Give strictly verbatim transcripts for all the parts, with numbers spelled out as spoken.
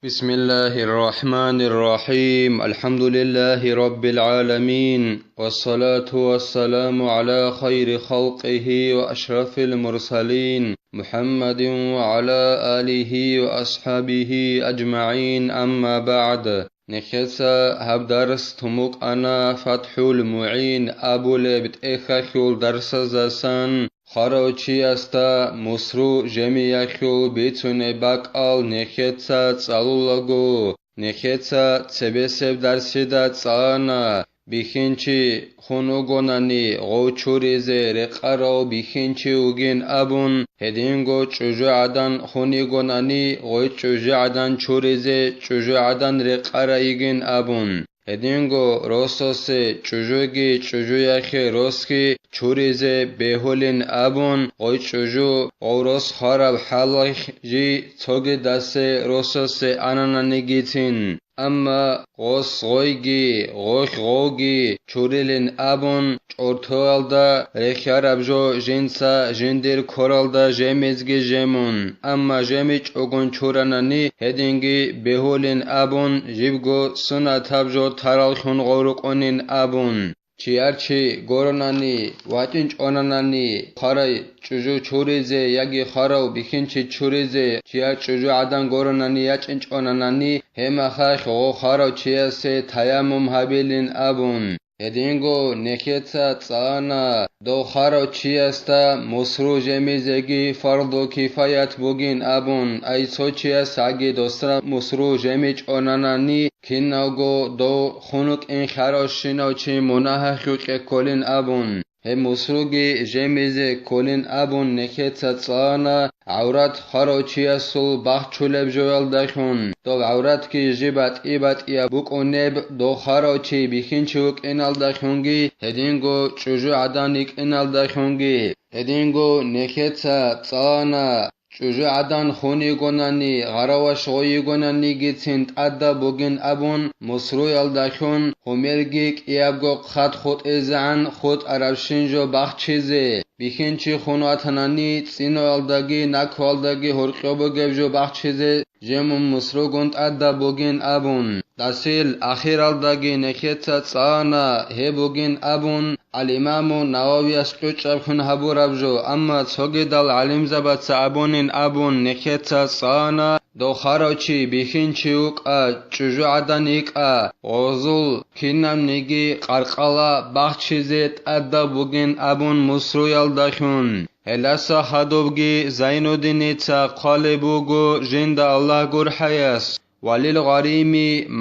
بسم الله الرحمن الرحيم. الحمد لله رب العالمين. والصلاة والسلام على خير خلقه وأشرف المرسلين محمد وعلى آله وأصحابه أجمعين. أما بعد. Нехеца гьаб дарс тумукъана ФатхӀул МугӀин абулеб тӀехьалъул дарсаздасан. Хварав чиясда мусру жемиялъул бицунеб бакӀал нехеца цӀалулаго, нехеца цебесеб дарсида цӀалана, бихьинчи хун вугонани гъов чуризе рекъарав бихьинчи вугин абун, гьединго чӀужугӀадан хун йигонани гъой чӀужугӀадан чуризе чӀужугӀадан рекъарай йигин абун. Гьединго росасе чӀужуги чӀужуяхъе росги чуризе бегьулин абун, гъой чӀужу гъов рос хвараб хӀалалъ жий цогидасе росасе анананигицин. Амма гъос гъойги, гъолъ гъовги чурилин абун, чӀортоялда рехьараб жо жинца жиндир квералда жемизги жемун, амма жемичӀогун чуранани гьединги бегьулин абун, жибго сунатаб жо тараллъун гъорукъунин абун. Чияр чи горонани, вачӀинчӀонанани, хварай чӀужу чуризе яги хварав бихьинчи чуризе, чияр чӀужугӀадан горонани, ячӀинчӀонанани, гьеб мехалъ гъов хварав чиясе таяммум гьабилин абун. Гьединго нехеца цӀана, дов хварав чиясда мусру жемизеги фарду кифаят бугин абун, ай цо чияс гьаги досда мусру жемичӀонанани, киналго дов хун вукӀин хваравщинав чи мунагьалъукье кколин абун. Гьеб мусруги жемизе кколин абун нехеца цӀана, гӀаврат хварав чиясул бахчулеб жоялдалъун, доб гӀавратги жиб батӀи-батӀияб букӀунеб, дов хварав чи бихьинчи вукӀиналдалъунги, гьединго чӀужугӀадан йикӀиналдалъунги. Гьединго нехеца цӀана, чӀужугӀадан хун йигонани, гъараваш гъой йигонанигицин тӀадаб бугин абун, мусруялдалъун гьумерги кӀиябго хъат хутӀизегӀан хутӀарабщин жо бахчизе, бихьинчи хун ватанани, цӀиноялдаги наквалдаги гьоркьоб бугеб жо бахчизе, жемун мусругун тӀадаб бугин абун. Дасил ахиралдаги нехеца цӀана гьеб бугин абун, ал-Имаму Нававияс кьучӀабхъун гьабураб жо, амма цогидал гӀалимзабаца абунин абун нехеца цӀана, дов хварав чи бихьинчи вукӀа, чӀужугӀадан йикӀа, гъозул кинабниги къаркъала бахчизе тӀадаб бугин абун мусруялдалъун. Гьелдаса хадубги Зайнуддиница хъвалеб буго жинда Аллагь гурхӀаяс. وللغريم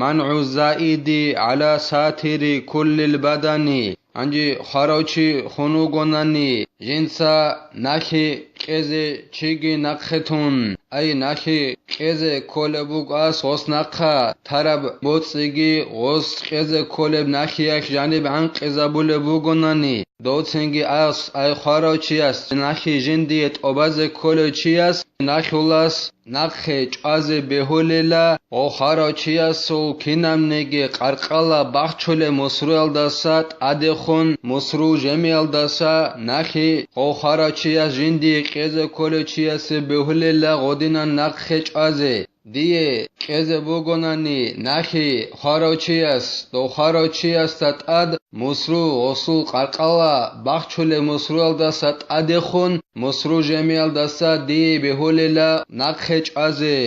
منع الزائد على ساتر كل البدن. Гьанже хварав чи хун вугонани, жинца нахъе кьезе чиги нахъе тун, ай нахъе кьезе кколеб буго ас гъос нахъа тараб боцӀиги, гъос кьезе кколеб нахъеялъ жаниб гӀанкъизабулеб бугонани, доцинги ас, ай хварав чияс, нахъе жиндие тӀобазе кколев чияс нахъулас нахъе чӀвазе бегьулила, гъов хварав чиясул кинабниги къаркъала бахчулеб мусруялдаса тӀадехун, мусру жемиялдаса нахъе гъов хварав чияс жиндие кьезе кколев чиясе бегьулила гъодинан нахъе чӀвазе. Дие кьезе бугонани нахъе хварав чияс, дов хварав чиясда тӀад мусру гъосул къаркъала бахчулеб мусруялдаса тӀадехун, мусру жемиялдаса дие бегьулила нахъе чӀвазе.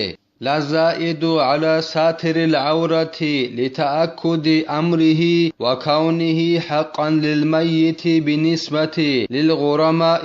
لا الزائد على ساتر العورة لتأكد أمره وكونه حقا للميت بالنسبة للغرماء.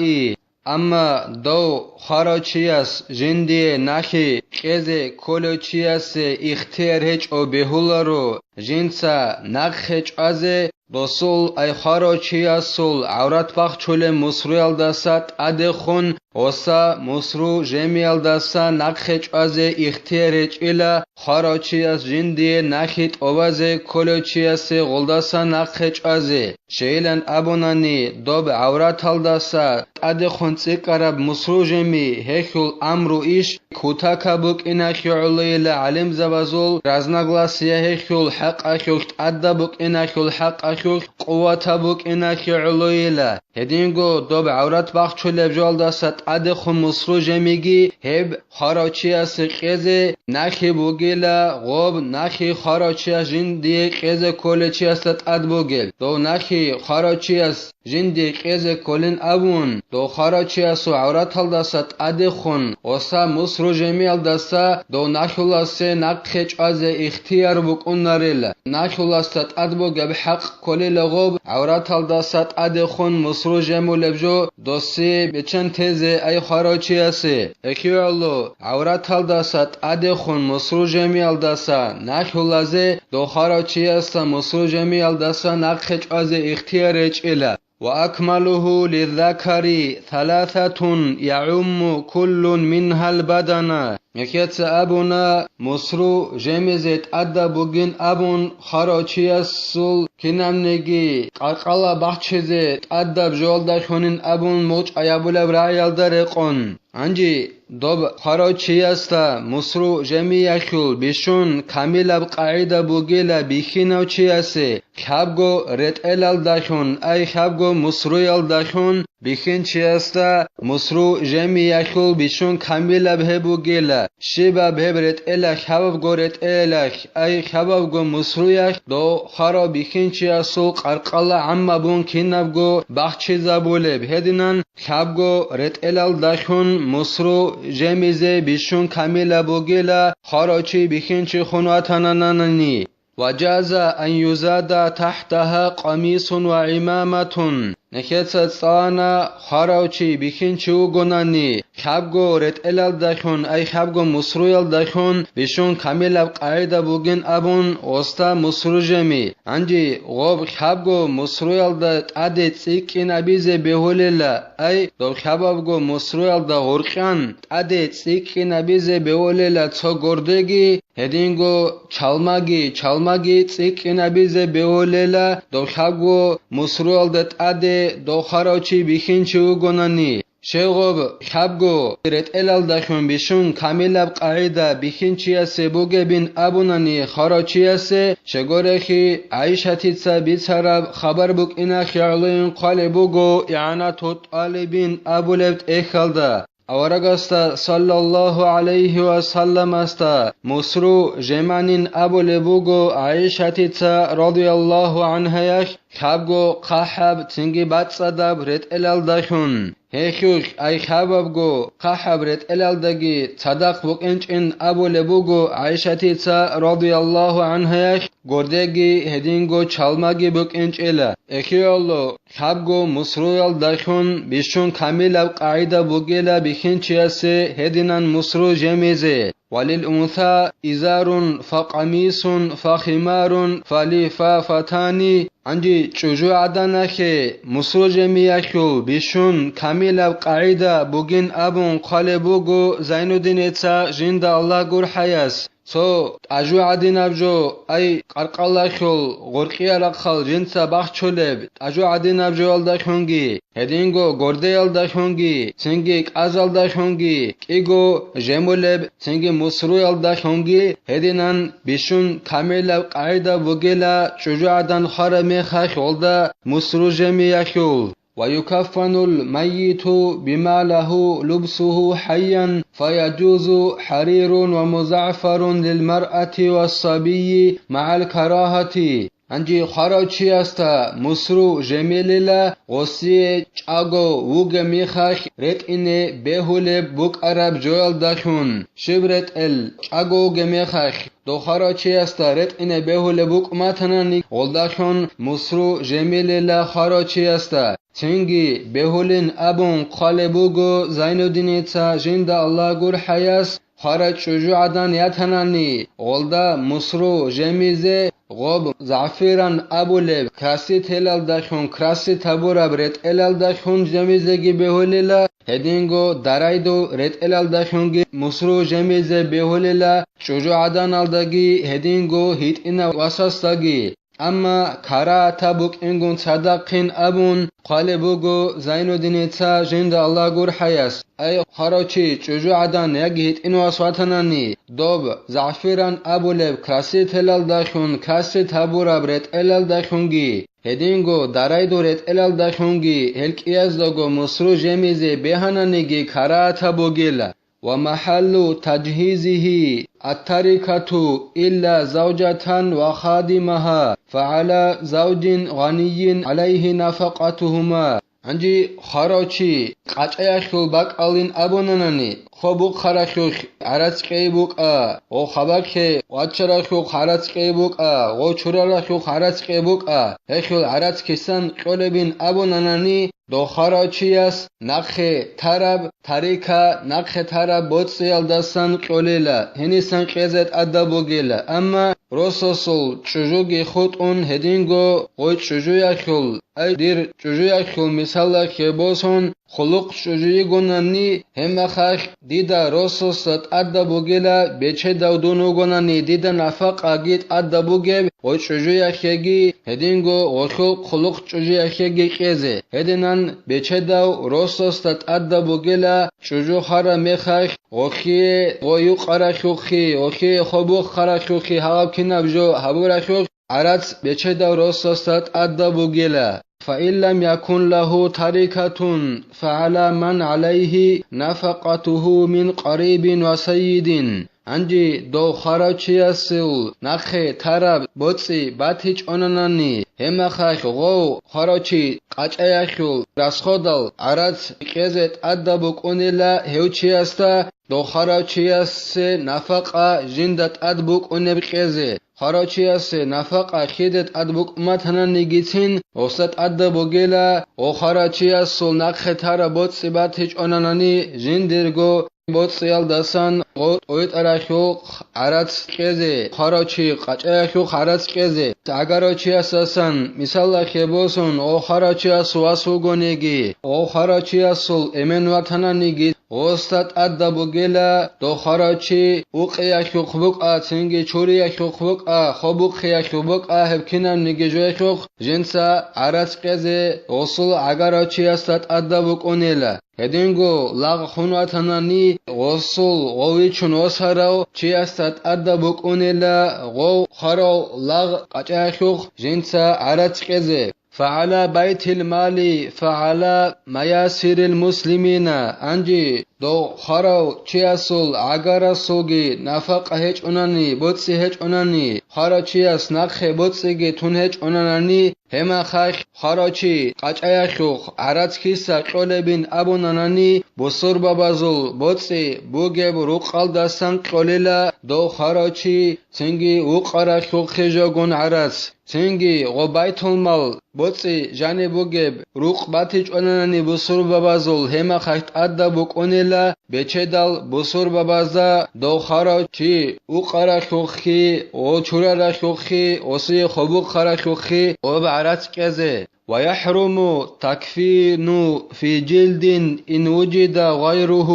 Амма дов хварав чияс жиндие нахъе кьезе кколев чиясе ихтияр гьечӀо бегьуларо жинца нахъе чӀвазе, досул ай хварав чиясул гӀаврат бахчулеб мусруялдаса тӀадехун гъоса мусру жемиялдаса нахъе чӀвазе ихтияр гьечӀила, хварав чияс жиндие нахъе тӀобазе кколев чиясе гъолдаса нахъе чӀвазе. Щайилан абунани, доб гӀавраталдаса тӀадехун цӀикӀкӀараб мусру жеми гьелъул амру иш кутака букӀиналъе гӀолойила гӀалимзабазул разногласия гьелъул хӀакъалъулъ, тӀадаб букӀиналъул хӀакъалъулъ, къуватаб букӀиналъе гӀолойила. Гьединго доб гӀаврат бахчулеб жоялдаса тӀадехун мусру жемиги гьеб хварав чиясе кьезе нахи бугила, гъоб нахи хварав чияс жиндие кьезе кколев чиясда тӀад бугеб. Дов нахи хварав чияс жиндие кьезе кколин абун, дов хварав чиясул гӀавраталдаса тӀадехун, оса мусру жемиялдаса дов нахьуласе нахъе чӀвазе ихтияр букӀунарила. Нахьуласда тӀад бугеб хӀакъ кколила гъоб гӀавраталдаса тӀадехун мусру жемулеб жо досие биччан тезе, ай хварав чиясе. ЭхигӀоло, гӀавраталдаса тӀадехун мусру жемиялдаса нахьулазе дов хварав чиясда мусру жемиялдаса нахъе чӀвазе ихтияр гьечӀила. وأكمله للذكر ثلاثة يعم كل منها البدن. Нехеца абуна, мусру жемизе тӀадаб бугин абун, хварав чиясул кинабниги къаркъала бахчизе тӀадаб жоялдалъунин абун мугъчӀаябулеб рагӀиялда рекъон. Гьанже доб хварав чиясда мусру жемиялъул бищун камилаб къагӀида бугила бихьинав чиясе лъабго ретӀелалдалъун, ай лъабго мусруялдалъун бихьинчиясда мусру жемиялъул бищун камилаб гьеб бугила, щибаб гьеб ретӀела лъабабго ретӀелалъ, ай лъабабго мусруялъ дов хварав бихьинчиясул къаркъала гӀаммабун кинабго бахчизабулеб гьединан лъабго ретӀелалдалъун мусру жемизе бищун камилаб бугила, хварав чи бихьинчи хун ватананани. وجاز أن يزاد تحتها قميص وعمامة. Нехеца цӀана, хварав чи бихьинчи вугонани, лъабго ретӀелалдалъун, ай лъабго мусруялдалъун бищун камилаб къагӀида бугин абун, оста мусру жеми. Гьанже гъоб лъабго мусруялда тӀаде цӀикӀкӀинабизе бегьулела, ай доб лъабабго мусруялда гъоркьан тӀаде цӀикӀкӀинабизе бегьулела цо гордеги, гьединго чалмаги, чалмаги цӀикӀкӀинабизе бегьулела дов лъабго мусруялда тӀаде дов хварав чи бихьинчи вугонани. Щегъоб лъабго ретӀелалдалъун бищун камилаб къагӀида бихьинчиясе бугебин абунани хварав чиясе, щегорехи, ГӀайшатица бицараб хабар букӀиналъе гӀолойин хъвалеб буго ИгӀанату ТӀалибин абулеб тӀехьалда. Аварагасда, саллаллагьу гӀалайгьи ва салламасда, мусру жеманин абулеб буго ГӀайшатица, радияллагьу гӀангьаялъ, лъабго хъахӀаб цинги бацӀцӀадаб ретӀелалдалъун. Гьелъулъ ай лъабабго хъахӀаб ретӀелалдаги цадахъ букӀинчӀин абулеб буго ГӀайшатица, радияллагьу гӀангьаялъ, гордеги гьединго чалмаги букӀинчӀила. ЭхигӀоло, лъабго мусруялдалъун бищун камилаб къагӀида бугила бихьинчиясе гьединан мусру жемизе. وللأنثى إزار فقميص فخمار فلفافتان. Гьанже чӀужугӀаданалъе мусру жемиялъул бищун камилаб къагӀида бугин абун хъвалеб буго Зайнуддиница, жинда Аллагь гурхӀаяс. Цо тӀажу гӀадинаб жо, ай къаркъалалъул гъоркьиял рахъал жинца бахчулеб тӀажу гӀадинаб жоялдалъунги, гьединго гордеялдалъунги, цинги кӀазалдалъунги кӀиго жемулеб, цинги мусруялдалъунги гьединан бищун камилаб къагӀида бугила чӀужугӀадан хвараб мехалъ гъолда мусру жемиялъул. ويكفن الميت بما له لبسه حيا، فيجوز حرير ومزعفر للمرأة والصبي مع الكراهة. Гьанже хварав чиясда мусру жемелила гъосие чӀаго вугеб мехалъ ретӀине бегьулеб букӀараб жоялдалъун, щиб ретӀел чӀаго вугеб мехалъ дов хварав чиясда ретӀине бегьулеб букӀун батанани, гъолдалъун мусру жемелила хварав чиясда. Цинги бегьулин абун хъвалеб буго Зайнуддиница, жинда Аллагь гурхӀаяс, хварав чӀужугӀадан ятанани, гъолда мусру жемизе, гъоб заъфаран абулеб красителалдалъун, красит гьабураб ретӀелалдалъун жемизеги бегьулила, гьединго дарайдул ретӀелалдалъунги мусру жемизе бегьулила, чӀужугӀаданалдаги гьединго гьитӀинав васасдаги. Амма карагьатаб букӀингун цадахъин абун хъвалеб буго Зайнуддиница, жинда Аллагь гурхӀаяс, ай хварав чи чӀужугӀадан яги гьитӀинвас ватанани, доб загӀфиран абулеб красителалдалъун касет гьабураб ретӀелалдалъунги, гьединго дарайдул ретӀелалдалъунги гьел кӀияздаго мусру жемизе бегьананиги карагьатаб бугила. ومحل تجهيزه التركة إلا زوجة وخادمها، فعلى زوج غني عليه نفقتهما. Гьанже хварав чи къачӀаялъул бакӀалин абунанани, хобухъаралъухъ гӀарац кьей букӀа, гъо хабалъе вачаралъухъ гӀарац кьей букӀа, гъо чураралъухъ гӀарац кьей букӀа, гьелъул гӀарац кисан кьолебин абунанани, дов хварав чияс нахъе тараб тарика, нахъе тараб боцӀиялдасан кьолела, гьенисан кьезе тӀадаб бугела. Амма росасул чӀужуги хутӀун гьединго гъой чӀужуялъул, ай дир чӀужуялъул мисалалъе босун, хъулухъ чӀужу йигонани, гьебмахалъ дида росасда тӀадаб бугела, бечедав дун вугонани, дида нафакъаги тӀадаб бугеб гъой чӀужуялъеги, гьединго гъолъул хъулухъ чӀужуялъеги кьезе. Гьединан бечедав росасда тӀадаб бугела, чӀужу хвараб мехалъ гъолъие гъой юкъаралъухъе, гъолъие хобухъаралъухъе, гьаб кинаб жо гьабуралъухъ гӀарац бечедав росасда тӀадаб бугела. فإن لم يكن له تركة فعلى من عليه نفقته من قريب وسيد. Гьанже дов хварав чиясул нахъе тараб боцӀи батичӀонанани, гьебмахалъ гъов хварав чи къачӀаялъул расходал гӀарац кьезе тӀадаб букӀунела гьев чиясда, дов хварав чиясе нафакъа жинда тӀад букӀунеб кьезе. Хварав чиясе нафакъа лъиде тӀад букӀун батананигицин, гъосда тӀадаб бугела, гъо хварав чиясул нахъе тараб боцӀи батичӀонанани, жиндирго боцӀиялдасан гъо тӀойтӀаралъухъ гӀарац кьезе, хварав чи къачӀаялъухъ гӀарац кьезе. ГӀагарав чиясдасан, мисалалъе босун, гъо хварав чиясул вас вугониги, гъо хварав чиясул эмен ватананиги, гъосда тӀадаб бугела, дов хварав чи укъиялъухъ букӀа, цинги чуриялъухъ букӀа, хобухъиялъухъ букӀа, гьеб кинабниги жоялъухъ жинца гӀарац кьезе гъосул гӀагарав чиясда тӀадаб букӀунела. Гьединго лагъ хун ватанани, гъосул гъов вичун восарав чиясда тӀадаб букӀунела гъов хварав лагъ къачӀаялъухъ жинца гӀарац кьезе. فعلى بيت المال فعلى مياسر المسلمين. Гьанже дов хварав чиясул гӀагарасулги нафакъа гьечӀонани, боцӀи гьечӀонани, хварав чияс нахъе боцӀиги тун гьечӀонанани, гьебмахалъ хварав чи къачӀаялъухъ гӀарац киса кьолебин абунанани, бусурбабазул боцӀи бугеб рукъалдасан кьолела дов хварав чи, цинги укъаралъухъе жогун гӀарац. Цинги гъо байтулмал боцӀи жаниб бугеб рукъ батичӀонанани бусурбабазул, гьебмахалъ тӀадаб букӀунела бечедал бусурбабазда дов хварав чи укъаралъухъе, гъо чураралъухъе, гъосие хобухъаралъухъе гъоб гӀарац кьезе. ويحرم تكفين في جلد إن وجد غيره.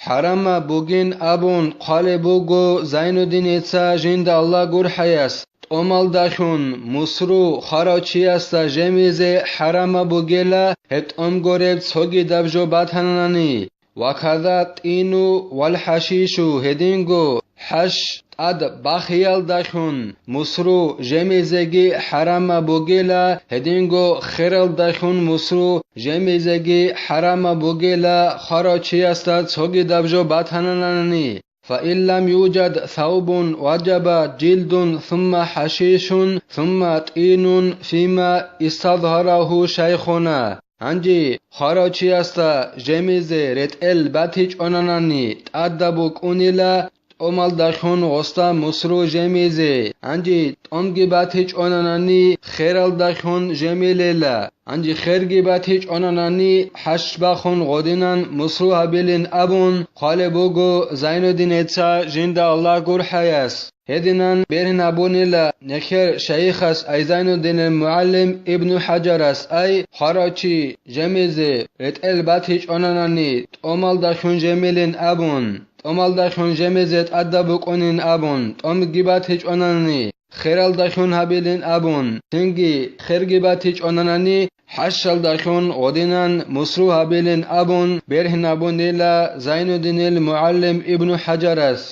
ХӀарамаб бугин абун хъвалеб буго Зайнуддиница, жинда Аллагь гурхӀаяс, тӀомалдалъун мусру хварав чиясда жемизе хӀарамаб бугела гьеб тӀом гореб цогидаб жо батанани. وكذا الطين والحشيش, гьединго хӀаш тӀад бахиялдалъун мусру жемизеги хӀарамаб бугела, гьединго хералдалъун мусру жемизеги хӀарамаб бугела, хварав чиясда цогидаб жо батананани. فإن لم يوجد ثوب وجب جلد ثم حشيش ثم طين فيما استظهره شيخنا. Гьанже хварав чиясда жемизе ретӀел батичӀонанани тӀадаб букӀунила, тӀомалдалъун гъосда мусру жемизе, гьанже тӀомги батичӀонанани хералдалъун жемилела, гьанже херги батичӀонанани хӀаш бахун гъодинан мусру гьабилин абун хъвалеб буго Зайнуддиница, жинда Аллагь гурхӀаяс. Гьединан бергьин абунила нехер шайихас, ай Зайнуддинил мугӀалим Ибну ХӀажарас, ай хварав чи жемизе ретӀел батичӀонанани тӀомалдалъун жемилин абун, тӀомалдалъун жемизе тӀадаб букӀунин абун, тӀомги батичӀонани, хералдалъун гьабилин абун, цинги херги батичӀонанани, хӀащалдалъун гъодинан мусру гьабилин абун, бергьинабунила Зайнуддинил мугӀалим Ибну ХӀажарас.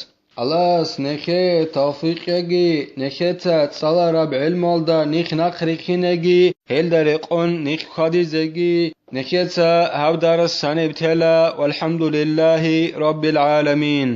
Аллагьас нехее тавфикъ яги, нехеца цӀалараб гӀелмалда них нахърихьинеги, гьелда рекъон них хьвадизеги, нехеца гьаб дарс гьаниб тела, валхӀамдулиллагьи раббил гӀаламин.